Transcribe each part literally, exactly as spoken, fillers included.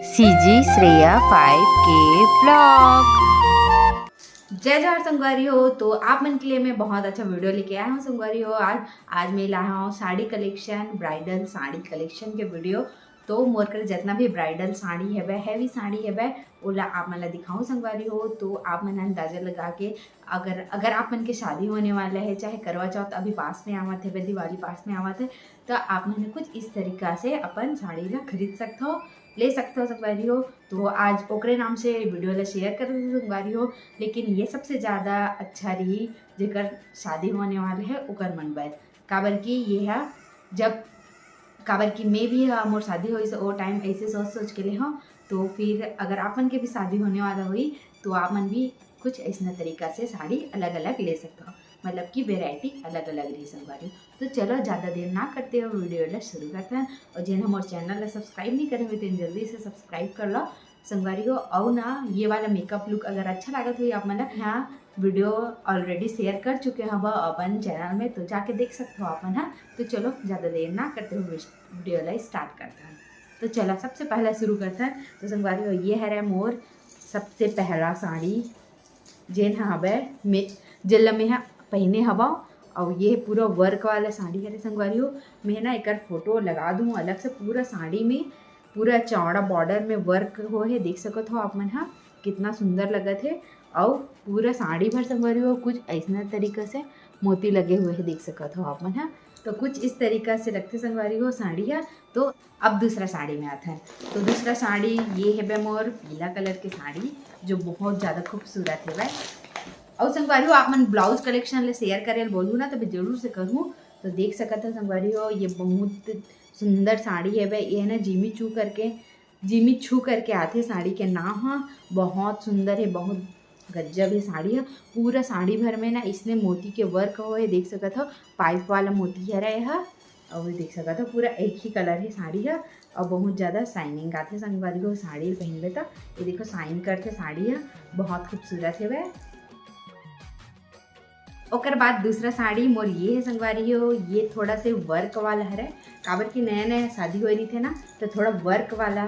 CG Shreya five के blog. जय जोहार संगवारी हो। तो आप मन के लिए मैं बहुत अच्छा वीडियो लेके आया हूँ संगवारी हो। आज आज मैं लाया हूँ sari collection, bridal sari collection के वीडियो। तो मोर कर जितना भी ब्राइडल साड़ी हवय, हैवी साड़ी हवय, ओला आप मन ला दिखाऊँ संगवारी हो। तो आप मन अंदाजा लगा के, अगर अगर आप मन के शादी होने वाला है, चाहे करवा चौथ अभी पास में आवत है, दिवाली पास में आवत है, तो आप मन कुछ इस तरीका से अपन साड़ी ला खरीद सकथो, ले सकथो संगवारी हो। तो आज ओकरे नाम से वीडियो ला शेयर कर संगवारी हो। लेकिन ये सबसे ज़्यादा अच्छा रही जेकर शादी होने वाले है ओकर मन बर, काबर कि ये है जब काबर कि मैं भी, अ, मोर शादी होइस ओ टाइम ऐसे सोच सोच के ले हूँ। तो फिर अगर आप मन के भी शादी होने वाला हुई तो आप मन भी कुछ ऐसा तरीका से साड़ी अलग अलग ले सकते हो, मतलब कि वेराइटी अलग अलग रही संगवारी। तो चलो ज़्यादा देर ना करते हो वीडियो ला शुरू करते हैं। और जेन हमर चैनल ला सब्सक्राइब नहीं करे हुए तेन जल्दी से सब्सक्राइब कर लो संगवारी हो। और ना ये वाला मेकअप लुक अगर अच्छा लागत हुई आप मन ला, हाँ वीडियो ऑलरेडी शेयर कर चुके हब अपन चैनल में, तो जाके देख सकते हो अपन। हाँ तो चलो ज़्यादा देर ना करते हुए वीडियो ला स्टार्ट करते हैं। तो चलो सबसे पहला शुरू करते हैं। तो संगवारी हो ये हरे मोर सबसे पहला साड़ी, जेन ह हवय मे जेला मेहा पहिने हवव। और ये पूरा वर्क वाला साड़ी हरे संगवारी हो। मैं ना एकर फोटो लगा दूँ अलग से। पूरा साड़ी में पूरा चौड़ा बॉर्डर में वर्क हो है, देख सकत हो आप मन हा कितना सुंदर लगत है। और पूरा साड़ी भर संगवारी हो कुछ ऐसा तरीका से मोती लगे हुए है, देख सकत हो आप मन हा। तो कुछ इस तरीका से लगते संगवारी हो साड़ी है। तो अब दूसरा साड़ी में आते हैं। तो दूसरा साड़ी ये है बे मोर पीला कलर के साड़ी, जो बहुत ज़्यादा खूबसूरत है बे। और संगवारी हो आप मन ब्लाउज कलेक्शन ले शेयर करे बोलू ना, तो मैं जरूर से करूँ। तो देख सकत हो संगवारी हो ये बहुत सुंदर साड़ी है बे। ये है ना जिमी चू करके, जिमी छू करके आथे साड़ी के नाम ह। बहुत सुंदर है, बहुत गजब है साड़ी ह। पूरा साड़ी भर में ना इसने मोती के वर्क हो है, देख सकत हो पाइप वाला मोती हरे ह। और देख सकत हो पूरा एक ही कलर है साड़ी ह। और बहुत ज़्यादा शाइनिंग आथे संगवारी हो साड़ी पहनबे त। ये देखो शाइन करथे साड़ी ह, बहुत खूबसूरत है वह। ओकर बाद दूसरा साड़ी मोर ये है संगवारी हो, ये थोड़ा से वर्क वाला हरे, काबर कि नया नया शादी हो रही थे ना, तो थोड़ा वर्क वाला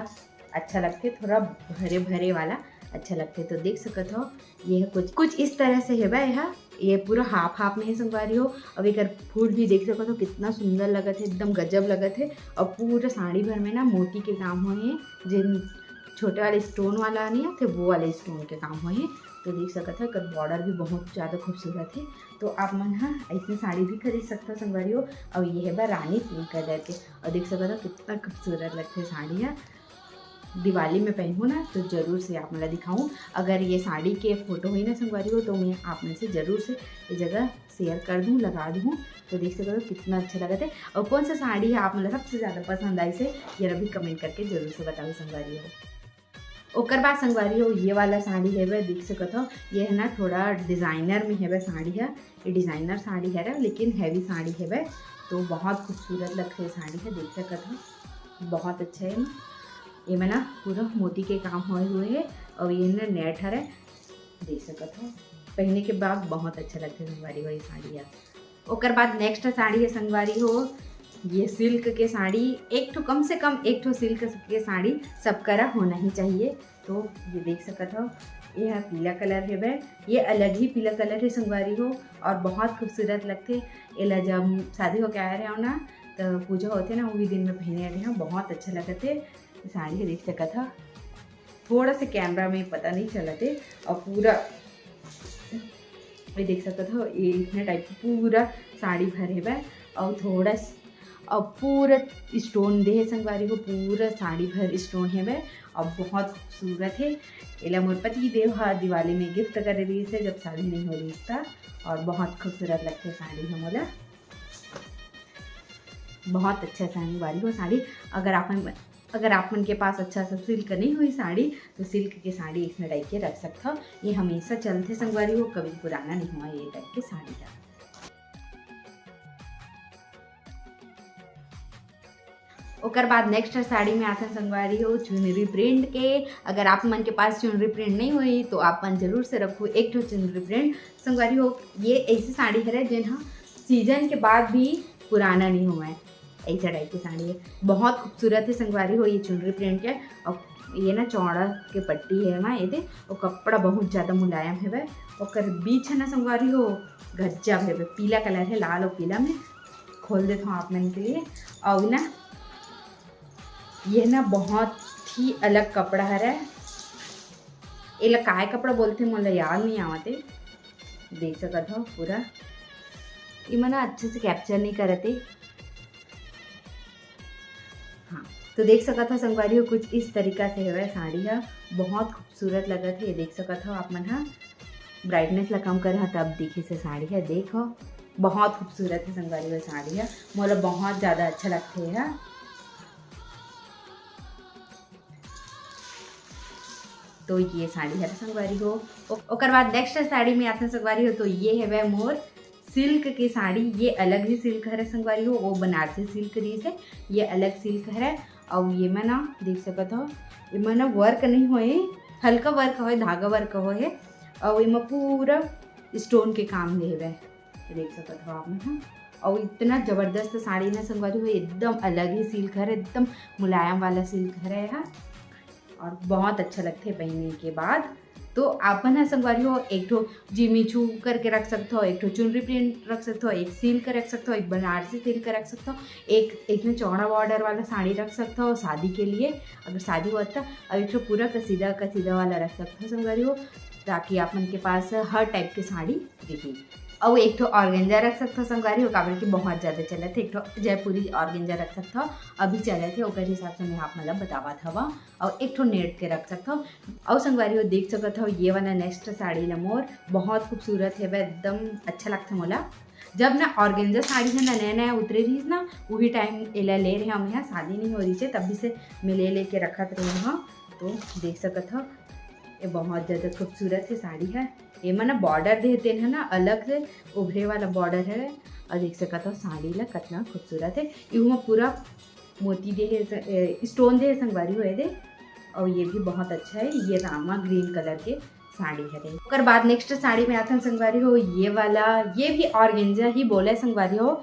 अच्छा लगते, थोड़ा भरे भरे वाला अच्छा लगते। तो देख सकत हो ये है कुछ कुछ इस तरह से है बा। यह ये पूरा हाफ हाफ में है संगवारी हो। अब एक फूल भी देख सकत हो कितना सुंदर लगत है, एकदम गजब लगत है। और पूरा साड़ी भर में ना मोती के काम हुए हैं, जिन छोटे वाले स्टोन वाला नहीं आते, वो वाले स्टोन के काम हुए हैं। तो देख सकत हो एकर बॉर्डर भी बहुत ज़्यादा खूबसूरत है। तो आप मन हा ऐसे साड़ी भी खरीद सकते हो संगवारी हो। और ये है बा रानी पिंक कलर के, और देख सकत हो कितना खूबसूरत लगते साड़ी है। दिवाली में पहनूँ ना तो जरूर से आप मन ला दिखाऊँ। अगर ये साड़ी के फोटो हुई ना संगवारी हो तो मैं आप मन से जरूर से ये जगह शेयर कर दूँ, लगा दूँ। तो देख सकते हो कितना अच्छा लगत है। और कौन सा साड़ी है आप मन ला सबसे ज़्यादा पसंद आई से ये भी कमेंट करके जरूर से बताओ संगवारी हो। ओकर बाद संगवारी हो ये वाला साड़ी है वह देख सकत हो, ये है ना थोड़ा डिजाइनर में है वह साड़ी है। ये डिजाइनर साड़ी है लेकिन हैवी साड़ी है वह, तो बहुत खूबसूरत लगते है साड़ी है, देख सकत हो बहुत अच्छा है। ये में ना पूरा मोती के काम हुए हुए है और ये ना नेट हरे, देख सकत हो पहने के बाद बहुत अच्छा लगते है संगवारी हो ये साड़ी है। ओकर बाद नेक्स्ट साड़ी है संगवारी हो ये सिल्क के साड़ी, एक ठो कम से कम एक ठो सिल्क के साड़ी सब करा होना ही चाहिए। तो ये देख सकत हो ये है पीला कलर है बे, ये अलग ही पीला कलर है संगवारी हो। और बहुत खूबसूरत लगते। एला जब शादी होके आए रहे हो ना तो पूजा होते ना वही दिन में पहने रहे हो, बहुत अच्छा लगते। साड़ी देख सकत हो थोड़ा से कैमरा में पता नहीं चलत है। और पूरा ये देख सकत हो ये इतना टाइप का पूरा साड़ी भर है बा। और थोड़ा स- और पूरा स्टोन दे है संगवारी हो, पूरा साड़ी भर स्टोन है बा। और बहुत खूबसूरत है। एला मोर पति देव हा दिवाली में गिफ्ट करे रही से जब शादी नहीं हो रही था। और बहुत खूबसूरत लगते साड़ी है मोला। बहुत अच्छा संगवारी हो साड़ी। अगर आप मन अगर आप मन के पास अच्छा सा सिल्क नहीं हुई साड़ी तो सिल्क के साड़ी इसने टाइप के रख सकते हो। ये हमेशा चलते संगवारी हो, कभी पुराना नहीं हुआ ये टाइप के साड़ी का। ओकर बाद नेक्स्ट साड़ी में आते संगवारी हो चुनरी प्रिंट के। अगर आप मन के पास चुनरी प्रिंट नहीं हुई तो आप मन जरूर से रखो एक ठो चुनरी प्रिंट संगवारी हो। ये ऐसी साड़ी है जेन हा सीजन के बाद भी पुराना नहीं हुआ है। ऐसा टाइप के साड़ी है, बहुत खूबसूरत है संगवारी हो। ये चुनरी प्रिंट है और ये ना चौड़ा के पट्टी है ना, ये दे, और कपड़ा बहुत ज़्यादा मुलायम है वह। ओकर बीच है ना संगवारी हो, गजब है वह, पीला कलर है, लाल और पीला में। खोल देता हूँ आप मन के लिए। और ना ये ना बहुत ही अलग कपड़ा हरे, एला काय कपड़ा बोलते मोला याद नहीं आवते। देख सकत हो पूरा, इमा ना अच्छे से कैप्चर नहीं करते। हाँ, तो देख सकत हो संगवारी हो, कुछ इस तरीका से हवय साड़ी ह, बहुत खूबसूरत लगत है। ये देख सकत हो आप मन ह, ब्राइटनेस ला कम करे ह तब दिखिस हे साड़ी ह। देखो, बहुत खूबसूरत है संगवारी हो साड़ी ह, मोला बहुत ज़्यादा अच्छा लगथे ह। तो ये साड़ी हरे संगवारी हो। ओ-, ओकर बाद नेक्स्ट साड़ी में आते हैं संगवारी हो, तो ये हवे मोर सिल्क के साड़ी। ये अलग ही सिल्क हरे संगवारी हो, वो बनारसी सिल्क रहिस हे, ये अलग सिल्क हरे। और ये में ना देख सकत हो, ये में ना वर्क नहीं होए, हल्का वर्क होए, धागा वर्क होए, और ये में पूरा स्टोन के काम दे हवे, देख सकत हो आप मन ह। और इतना जबरदस्त साड़ी ना संगवारी हो, एकदम अलग ही सिल्क हरे, एकदम मुलायम वाला सिल्क हरे ह। और बहुत अच्छा लगथे पहने के बाद। तो आप मन ह संगवारी हो, एक ठो जिमी चू करके रख सकत हो, एक ठो चुनरी प्रिंट रख सकत हो, एक सिल्क रख सकत हो, एक बनारसी सिल्क रख सकत हो, एक, एक में चौड़ा बॉर्डर वाला साड़ी रख सकत हो शादी के लिए, अगर शादी हुआ तो, और एक ठो पूरा कसीदा, कसीदा वाला रख सकत हो संगवारी हो, ताकि आप मन के पास हर टाइप के साड़ी दिखी। और एक ठो ऑर्गेंजा रख सकत हो संगवारी हो, काबर कि बहुत ज़्यादा चलत है, एक ठो जयपुरी ऑर्गेंजा रख सकत हो, अभी चलत है, ओकर हिसाब से मैं आप मन ला बतावत हवा। और एक ठो नेट के रख सकत हो। और संगवारी हो देख सकत हो, ये वाला नेक्स्ट साड़ी ला मोर बहुत खूबसूरत है, एकदम अच्छा लगथे मोला। जब ना ऑर्गेंजा साड़ी है ना नया नया उतरे रहिस ना, वही टाइम एला ले रहे हम यहाँ, शादी नहीं हो रही है तभी से मैं ले लेके रखत रहे हूँ। तो देख सकत हो, ये बहुत ज़्यादा खूबसूरत है साड़ी है। एमा ना बॉर्डर देते हैं ना, अलग से उभरे वाला बॉर्डर है। और देख सकत हो साड़ी ला कितना खूबसूरत है, इहू में पूरा मोती दे हे स-, ए, स्टोन दे हे संगवारी हो एदे। और ये भी बहुत अच्छा है, ये रामा ग्रीन कलर के साड़ी हरे। ओकर बाद नेक्स्ट साड़ी में आथन संगवारी हो, ये वाला, ये भी ऑर्गेंजा ही बोले संगवारी हो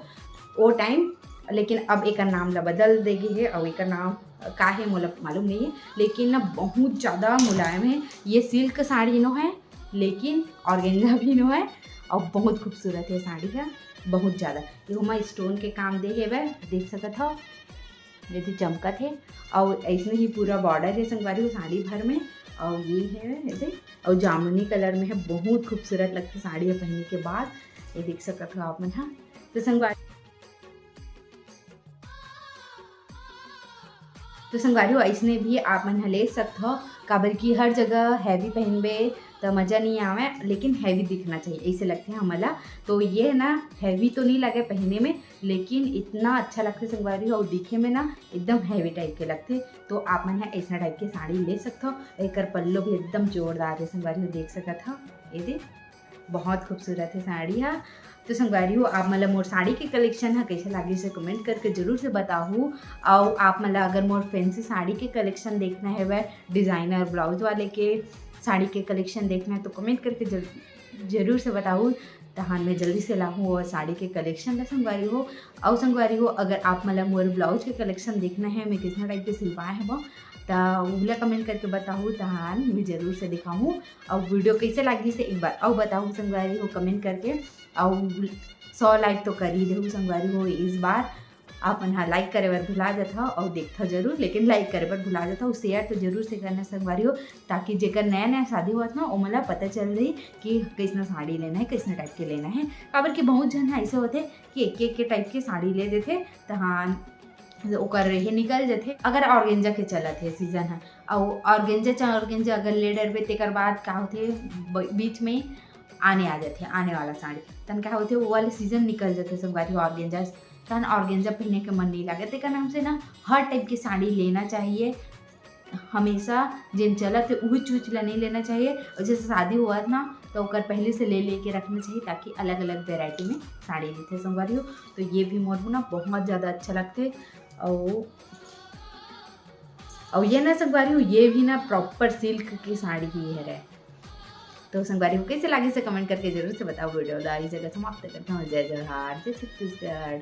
ओ टाइम, लेकिन अब एकर नाम ला बदल दे गे हे। और एकर नाम का हे मोला मालूम नहीं है, लेकिन ना बहुत ज़्यादा मुलायम है। ये सिल्क साड़ी नो है, लेकिन ऑर्गेंजा भी नो है। और बहुत खूबसूरत है साड़ी है, बहुत ज़्यादा। ये हुमा स्टोन के काम दे हेवय, देख सकत हो, ये भी चमकत है। और ऐसने ही पूरा बॉर्डर है संगवारी हो साड़ी भर में। और ये है ऐसे, और जामुनी कलर में है, बहुत खूबसूरत लगता है साड़ी पहनने के बाद। ये देख सकत हो आप मन हा। तो संगवारी, तो संगवारी हो, ऐसने भी आप मन ह ले सकत हो, काबर कि हर जगह हैवी पहनबे त मजा नहीं आवे, लेकिन हैवी दिखना चाहिए, ऐसे लगते हैं हमला। तो ये ना हैवी तो नहीं लगे पहने में, लेकिन इतना अच्छा लगते संगवारी हो, और दिखे में ना एकदम हैवी टाइप के लगते। तो आप मन ह ऐसा टाइप के साड़ी ले सकत हो। एकर पल्लो भी एकदम जोरदार है संगवारी हो, देख सकत हो, ये दे, बहुत खूबसूरत है साड़ी हा। तो संगवारी हो, आप मन ला मोर साड़ी के कलेक्शन हा कैसे लागिस हे कमेंट करके जरूर से बताहू। और आप मन ला अगर मोर फैंसी साड़ी के कलेक्शन देखना है, वह डिज़ाइनर ब्लाउज वाले के साड़ी के कलेक्शन देखना है तो कमेंट करके जर-, जरूर से बताहू। तहान मैं जल्दी से लाहूँ वो साड़ी के कलेक्शन ला संगवारी हो। और संगवारी हो, अगर आप मन ला मोर ब्लाउज के कलेक्शन देखना है, मैं कितना टाइप के सिलवाए हवं, त उला कमेंट करके बताहू, तहान मैं जरूर से दिखाहूँ। और वीडियो कैसे लागिस हे एक बार और बताहू संगवारी हो कमेंट करके। और सौ लाइक तो कर ही देहू संगवारी हो इस बार। आप मन हा लाइक करे बर भुला जात हव और देखथव जरूर, लेकिन लाइक करे बर भुला जात हव, शेयर तो जरूर से करना संगवारी हो, ताकि जेकर नया नया शादी होवत ना, ओमन ला पता चल रही कि कैसना साड़ी लेना है, कैसना टाइप के लेना है। काबर कि बहुत झन हा ऐसे होथे कि एक एक के टाइप के साड़ी ले देथे, त हाँ, ओकर ये निकल जथे। अगर ऑर्गेंजा के चलत हे सीजन ह, और ऑर्गेंजा चाहे ऑर्गेंजा अगर ले डरबे, तेकर बाद का होथे, ब-, बीच में आने आ जथे, आने वाला साड़ी, तन का होथे, वो वाले सीजन निकल जथे संगवारी ऑर्गेंजा, तन ऑर्गेंजा पहने के मन नहीं लागे। तेकर नाम से ना हर टाइप के साड़ी लेना चाहिए, हमेशा जेन चलत हे उही चूज ला नहीं लेना चाहिए। और जैसे शादी हुआ ना, तो ओकर पहले से ले लेके रखना चाहिए, ताकि अलग अलग वेराइटी में साड़ी लेथे संगवारी हो। तो ये भी मोर को ना बहुत ज़्यादा अच्छा लगथे। और, और ये ना संगवारी हो, ये भी ना प्रॉपर सिल्क की साड़ी ही है। तो संगवारी हो, कैसे लागिस हे कमेंट करके जरूर से बताओ। वीडियो ला इही जगह समाप्त करता हूँ। जय जोहार, जय छत्तीसगढ़।